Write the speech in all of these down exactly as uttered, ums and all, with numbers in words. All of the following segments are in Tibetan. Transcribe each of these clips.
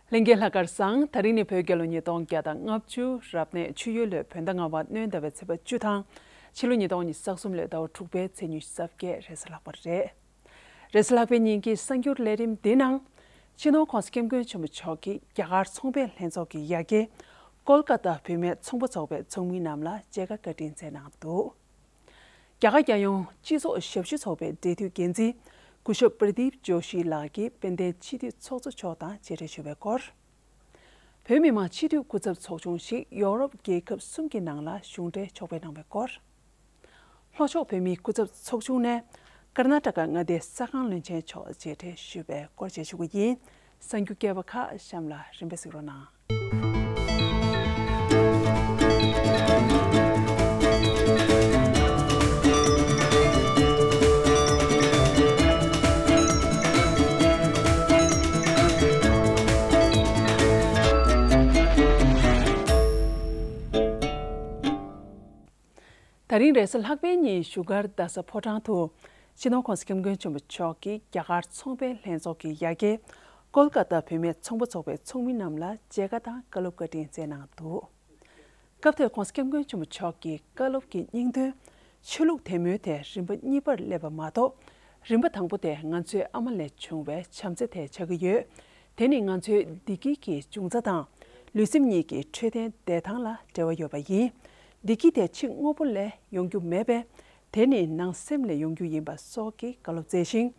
ལྷན་རྒྱས་ལྷག་དཀར་བཟང་། ད་རིང་ནི་བོད་རྒྱལ་ལོ་ཉིས་སྟོང་བརྒྱ་དང་ལྔ་བཅུ་རབ་གནས་ཆུ་ཡོས་ལོའི་བོད་ཟླ་ལྔ་པ་སྣྲོན་ཟླ་བའི་ཚེས་པ་བཅུ་དང་། ཕྱི་ལོ་ཉིས་སྟོང་ཉི་ཤུ་རྩ་གསུམ་ལོའི་ཟླ་བ་དྲུག་པའི་ཚེས་ཉི་ཤུ་རྩ་བརྒྱད་རེས་གཟའ་ལྷག་པ་རེད། རེས་གཟའ་ལྷག་པའི་ཉིན་གྱི་གསར་འགྱུར་ལས་རིམ་འདི་ནང་། སྤྱི་ནོར་༸གོང་ས་༸སྐྱབས་མགོན་ཆེན་པོ་མཆོག་གིས་རྒྱ་གར་ཚོང་པའི་ལྷན་ཚོགས་ཀྱི་ཡ་གྱལ་ཀོལ་ཀ་ཏཱ་བུད་མེད་ཚོང་པ་ཚོགས་པའི་ཚོགས་མི་རྣམས་ལ་མཇལ་ཁ་བཀའ་དྲིན་སྩལ་གནང་འདུག། རྒྱ་གར་རྒྱལ་ཡོངས་སྤྱི་ཚོགས་ཞབས་ཞུ་ཚོགས་པའི་འབྲེལ་མཐུད་འགན་འཛིན་སྐུ་ཞབས་པྲ་དིབ་ཇོ་ཤི་ལགས་ཀྱིས་དཔལ་ལྡན་སྤྱི་འཐུས་ཚོགས་གཙོ་མཆོག་དང་མཇལ་འཕྲད་ཞུས་པའི་སྐོར། བོད་མི་མང་སྤྱི་འཐུས་སྐུ་ཚབ་ཚོགས་ཆུང་ཞིག་ཡོ་རོབ་རྒྱལ་ཁབ་གསུམ་གྱི་ནང་ལ་གཞུང་འབྲེལ་ཕྱོགས་ཕེབས་གནང་བའི་སྐོར། ལྷོ་ཕྱོགས་བོད་མིའི་སྐུ་ཚབ་ཚོགས་ཆུང་ནས་ཀར་ན་ཊ་ཀ་མངའ་སྡེའི་ས་ཁང་བློན་ཆེན་མཆོག་མཇལ་འཕྲད་ཞུས་པའི་སྐོར་བཅས་ཞུ་གི་ཡིན། གསར་འགྱུར་རྒྱས་པ་ཁག་གཤམ་ལ་རིམ་པས་གཟིགས་རོགས་གནང་། ད་རིང་རེས་གཟའ་ལྷག་པའི་ཉིན་བཞུགས་སྒར་རྡ་ས་ཕོ་བྲང་དུ། སྤྱི་ནོར་༸གོང་ས་༸སྐྱབས་མགོན་ཆེན་པོ་མཆོག་གིས་རྒྱ་གར་ཚོང་པའི་ལྷན་ཚོགས་ཀྱི་ཡ་གྱལ་ཀོལ་ཀ་ཏཱ་བུད་མེད་ཚོང་པ་ཚོགས་པའི་ཚོགས་མི་རྣམས་ལ་མཇལ་ཁ་དང་བཀའ་སློབ་བཀའ་དྲིན་སྩལ་གནང་འདུག། སྐབས་དེར་༸གོང་ས་༸སྐྱབས་མགོན་ཆེན་པོ་མཆོག་གི་བཀའ་སློབ་ཀྱི་སྙིང་དོན། ཆོས་ལུགས་དད་མོས་དེ་རིམ་པ་གཉིས་པར་སླེབས་པ་མ་གཏོགས། རིམ་པ་དང་པོ་དེ་ང་ཚོའི་ཨ་མ་ལས་བྱུང་བའི་བྱམས་བརྩེ་དེ་ཆགས་ཀྱི་ཡོད། དེ་ནི་ང་ཚོའི་བདེ་སྐྱིད་ཀྱི་འབྱུང་རྩ་དང་། ལུས་སེམས་གཉིས་ཀྱི་འཕྲོད་བསྟེན་བདེ་ཐང་ལ་འབྲེལ་བ་ཡོད་པ་ཡིན། བདེ་སྐྱིད་དེ་ཕྱི་དངོས་པོ་ལས་ཡོང་རྒྱུ་མེད་པས། དེ་ནི་ནང་སེམས་ལས་ཡོང་རྒྱུ་ཡིན་པ་སོགས་ཀྱི་བཀའ་སློབ་སྩལ་ཞིང་།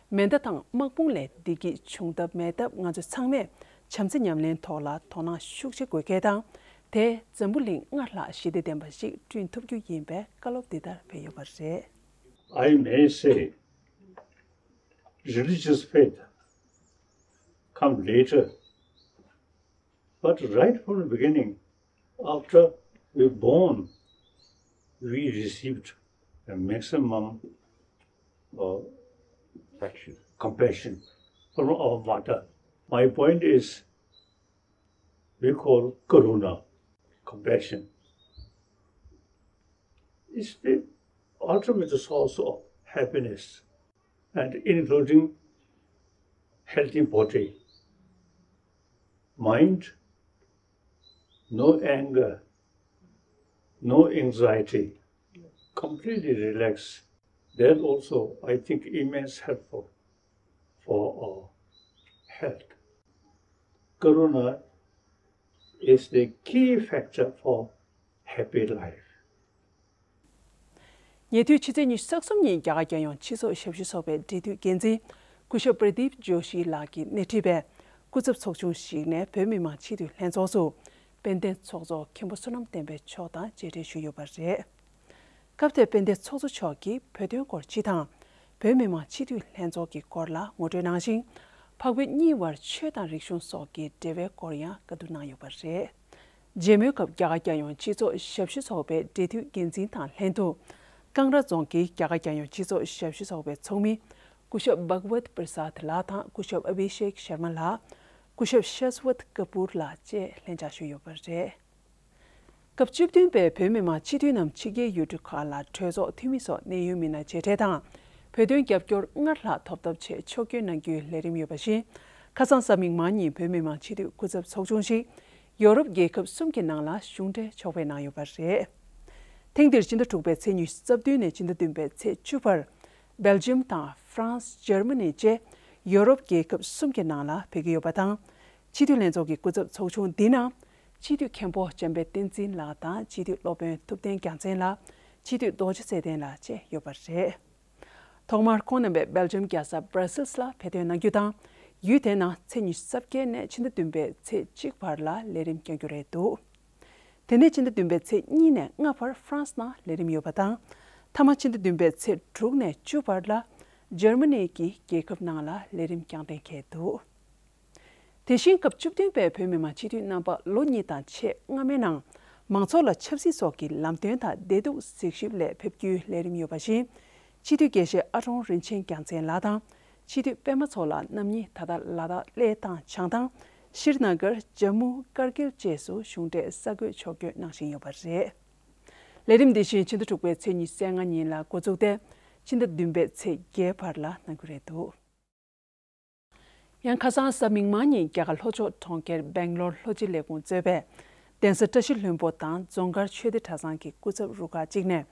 མེ་མདའ་དང་དམག་དཔུང་ལས་བདེ་སྐྱིད་བྱུང་ཐབས་མེད་སྟབས། ང་ཚོ་ཚང་མས་བྱམས་བརྩེ་ཉམས་ལེན་ཐོག་ལ་དོ་སྣང་ཤུགས་ཆེ་དགོས་གལ་དང་། དེས་འཛམ་བུ་གླིང་སྔར་ལྷག་ཞི་བདེ་ལྡན་པ་ཞིག་བསྐྲུན་ཐུབ་རྒྱུ་ཡིན་པའི་བཀའ་སློབ་འདི་ལྟར་སྤེལ་ཡོད་པ་རེད། I may say, religious faith come later, but right from the beginning, after we born, we received a maximum uh, compassion from our mother. My point is, we call karuna, compassion. It's the ultimate source of happiness, and including healthy body, mind, no anger, no anxiety, completely relaxed. That also, I think, immense helpful for our health. Karuna is the key factor for happy life. ཉེ་དུས་ཕྱི་ཚེས་ཉི་ཤུ་རྩ་གསུམ་ཉིན་རྒྱ་གར་རྒྱལ་ཡོངས་སྤྱི་ཚོགས་ཞབས་ཞུ་ཚོགས་པའི་འབྲེལ་མཐུད་འགན་འཛིན་སྐུ་ཞབས་པྲ་དིབ་ཇོ་ཤི་ལགས་ཀྱིས་སྣེ་ཁྲིད་པའི་སྐུ་ཚབ་ཚོགས་ཆུང་ཞིག་ནས་བོད་མི་མང་སྤྱི་འཐུས་ལྷན་ཚོགས་སུ་དཔལ་ལྡན་ཚོགས་གཙོ་མཁན་པོ་བསོད་ནམས་བསྟན་འཕེལ་མཆོག་དང་མཇལ་འཕྲད་ཞུས་ཡོད་པ་རེད། སྐབས་དེར་དཔལ་ལྡན་ཚོགས་གཙོ་མཆོག་གིས་བོད་དོན་སྐོར་སྤྱི་དང་། བོད་མི་མང་སྤྱི་འཐུས་ལྷན་ཚོགས་ཀྱི་སྐོར་ལ་ངོ་སྤྲོད་གནང་ཞིང་། འཕགས་བོད་གཉིས་བར་ཆོས་དང་རིག་གཞུང་སོགས་ཀྱི་འབྲེལ་བའི་སྐོར་ཡང་བཀའ་བསྡུར་གནང་ཡོད་པ་རེད། མཇལ་མོལ་སྐབས་རྒྱ་གར་རྒྱལ་ཡོངས་སྤྱི་ཚོགས་ཞབས་ཞུ་ཚོགས་པའི་འབྲེལ་མཐུད་འགན་འཛིན་དང་ལྷན་དུ། ཀང་ར་རྫོང་གི་རྒྱ་གར་རྒྱལ་ཡོངས་སྤྱི་ཚོགས་ཞབས་ཞུ་ཚོགས་པའི་ཚོགས་མི། སྐུ་ཞབས་བྷག་ཝད་པྲ་སཱད་ལགས་དང་སྐུ་ཞབས་ཨ་བྷི་ཤེག་ཤར་མ་ལགས། སྐུ་ཞབས་ཤཱས་ཝད་ཀ་པུར་ལགས་བཅས་ལྷན་བཅར་ཞུས་ཡོད་པ་རེད། སྐབས་བཅུ་བདུན་པའི་བོད་མི་མང་སྤྱི་འཐུས་རྣམས་ཕྱི་རྒྱལ་ཡུལ་གྲུ་ཁག་ལ་གྲོས་ཚོགས་འཐུས་མི་སོགས་གནད་ཡོད་མི་སྣ་མཇལ་འཕྲད་དང་། བོད་དོན་རྒྱབ་སྐྱོར་སྔར་ལྷག་ཐོབ་ཐབས་ཆེད་ཕྱོགས་བསྐྱོད་གནང་རྒྱུའི་ལས་རིམ་ཡོད་པ་བཞིན། ཁ་སང་གཟའ་མིག་དམར་ཉིན་བོད་མི་མང་སྤྱི་འཐུས་སྐུ་ཚབ་ཚོགས་ཆུང་ཞིག་ཡོ་རོབ་རྒྱལ་ཁབ་གསུམ་གྱི་ནང་ལ་གཞུང་འབྲེལ་ཕྱོགས་ཕེབས་གནང་ཡོད་པ་རེད། ཐེངས་འདིར་སྤྱི་ཟླ་དྲུག་པའི་ཚེས་ཉི་ཤུ་རྩ་བདུན་ནས་སྤྱི་ཟླ་བདུན་པའི་ཚེས་བཅུ་བར། སྦེལ་ཇམ་དང་ཧྥ་རན་སི། འཇར་མ་ནི་བཅས་ཡོ་རོབ་རྒྱལ་ཁབ་གསུམ་གྱི་ནང་ལ་ཕེབས་ཀྱི་ཡོད་པ་དང་། སྤྱི་འཐུས་ལྷན་ཚོགས་ཀྱི་སྐུ་ཚབ་ཚོགས་ཆུང་འདི་ནང་། སྤྱི་འཐུས་མཁན་པོ་འཇམ་དཔལ་བསྟན་འཛིན་ལགས་དང་། སྤྱི་འཐུས་སློབ་དཔོན་ཐུབ་བསྟན་རྒྱལ་མཚན་ལགས། སྤྱི་འཐུས་རྡོ་རྗེ་ཚེ་བརྟན་ལགས་བཅས་ཡོད་པ་རེད། ཐོག་མར་ཁོང་རྣམ་པས་སྦེལ་ཇམ་རྒྱལ་ས་སྦྲ་སིལ་ལ་ཕེབས་ཐོན་གནང་རྒྱུ་དང་། ཡུལ་དེའི་ནང་ཚེས་ཉི་ཤུ་རྩ་བརྒྱད་ནས་ཕྱི་ཟླ་བདུན་པའི་ཚེས་གཅིག་བར་ལ་ལས་རིམ་བསྐྱང་རྒྱུ་རེད་འདུག། དེ་ནས་ཕྱི་ཟླ་བདུན་པའི་ཚེས་གཉིས་ནས་ལྔ་བར་ཧྥ་རན་སི་ནང་ལས་རིམ་ཡོད་པ་དང་། མཐའ་མ་ཕྱི་ཟླ་བདུན་པའི་ཚེས་དྲུག་ནས་བཅུ་བར་ལ་འཇར་མ་ནི་གི་རྒྱལ་ཁབ་ནང་ལ་ལས་རིམ་བསྐྱང་གཏན་འཁེལ་འདུག། དེ་བཞིན་སྐབས་བཅུ་བདུན་པའི་བོད་མི་མང་སྤྱི་འཐུས་རྣམ་པ་ལོ་གཉིས་དང་ཕྱེད་སྔ་མའི་ནང་། མང་ཚོགས་ལ་ཆབ་སྲིད་སོགས་ཀྱི་ལམ་སྟོན་དང་བདེ་སྡུག་གཟིགས་ཞིབ་ལས་ཕེབས་རྒྱུའི་ལས་རིམ་ཡོད་པ་བཞིན། སྤྱི་འཐུས་དགེ་བཤེས་ཨ་ཀྲོང་རིན་ཆེན་རྒྱལ་མཚན་ལགས་དང་། སྤྱི་འཐུས་པད་མ་མཚོ་ལགས་རྣམ་གཉིས་ད་ལྟ་ལ་དྭགས་གླེ་དང་བྱང་ཐང་། ཤྲི་ན་གར། ཇམ་མུ། ཀར་གིལ་བཅས་སུ་གཞུང་འབྲེལ་ས་བགོས་ཕྱོགས་བསྐྱོད་གནང་བཞིན་ཡོད་པ་རེད། ལས་རིམ་འདི་བཞིན་ཕྱི་ཟླ་དྲུག་པའི་ཚེས་ཉི་ཤུ་རྩ་ལྔ་ཉིན་ལ་འགོ་འཛུགས་ཏེ། ཕྱི་ཟླ་བདུན་པའི་ཚེས་བརྒྱད་བར་ལ་གནང་རྒྱུ་རེད་འདུག། ཡང་ཁ་སང་གཟའ་མིག་དམར་ཉིན་རྒྱ་གར་ལྷོ་ཕྱོགས་གྲོང་ཁྱེར་སྦེང་ལོར་ལྷོ་སྤྱི་ལས་ཁུངས་གཙོས་པའི་གདན་ས་བཀྲ་ཤིས་ལྷུན་པོ་དང་རྫོང་དཀར་ཆོས་སྡེ་གྲྭ་ཚང་གི་སྐུ་ཚབ་རུ་ཁག་གཅིག་ནས་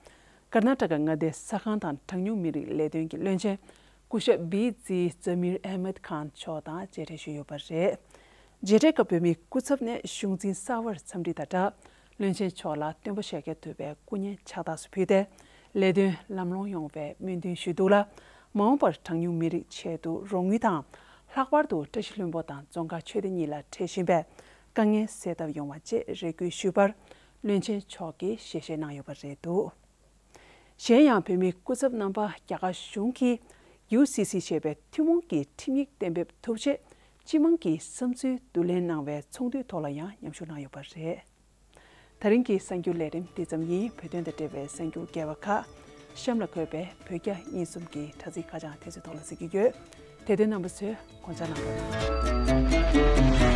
ཀར་ན་ཊ་ཀ་མངའ་སྡེའི་ས་ཁང་དང་གྲངས་ཉུང་མི་རིགས་ལས་དོན་གྱི་བློན་ཆེན་སྐུ་ཞབས་བི་ཛི་ཛ་མིར་ཨེ་མད་ཁཱན་མཆོག་དང་མཇལ་འཕྲད་ཞུས་ཡོད་པ་རེད། མཇལ་འཕྲད་སྐབས་བོད་མིའི་སྐུ་ཚབ་ནས་གཞུང་འཛིན་གསར་པར་འཚམས་འདྲི་དང་སྦྲགས། བློན་ཆེན་མཆོག་ལ་སྟོན་པ་ཤཱཀྱ་ཐུབ་པའི་སྐུ་བརྙན་ཕྱག་རྟགས་སུ་ཕུལ་ཏེ། ལས་དོན་ལམ་ལྷོང་ཡོང་བའི་སྨོན་འདུན་ཞུས་འདུག་ལ། མ་འོངས་པར་གྲངས་ཉུང་མི་རིགས་ཆེད་དུ་རོགས་དངུལ་དང་། ལྷག་པར་དུ་བཀྲ་ཤིས་ལྷུན་པོ་དང་རྫོང་དཀར་ཆོས་སྡེ་གཉིས་ལ་འཕྲད་བཞིན་པའི་དཀའ་ངལ་སེལ་ཐབས་ཡོང་བ་བཅས་རེ་སྐུལ་ཞུས་པར། བློན་ཆེན་མཆོག་གིས་ཞལ་བཞེས་གནང་ཡོད་པ་རེད་འདུག་གཞན་ཡང་བོད་མིའི་སྐུ་ཚབ་རྣམ་པ་རྒྱ་གར་གཞུང་གིས་ཡུ་སི་སི་ཞེས་པའི་ཐུན་མོང་གི་ཁྲིམས་ཡིག་གཏན་འབེབས་ཐུབ་ཆེད་སྤྱི་དམངས་ཀྱི་བསམ་ཚུལ་བསྡུ་ལེན་གནང་བའི་ཚོགས་འདུའི་ཐོག་ལ་ཡང་མཉམ་ཞུགས་གནང་ཡོད་པ་རེད། ད་རིང་གི་གསར་འགྱུར་ལས་རིམ་འདི་ཙམ་ཡིན། བོད་དོན་དང་འབྲེལ་བའི་གསར་འགྱུར་རྒྱས་པ་ཁག་གཤམ་ལ་འཁོད་པའི་བོད་རྒྱ་གཉིས་གསུམ་གྱི་དྲ་ཚིགས་ཁ་བྱང་དེ་ཚོའི་ཐོག་ལ་གཟིགས་ཀྱི་ཡོད། དེ་དོན་རྣམ་པ་ཚོས་དགོངས་འཇགས་གནང་རོགས།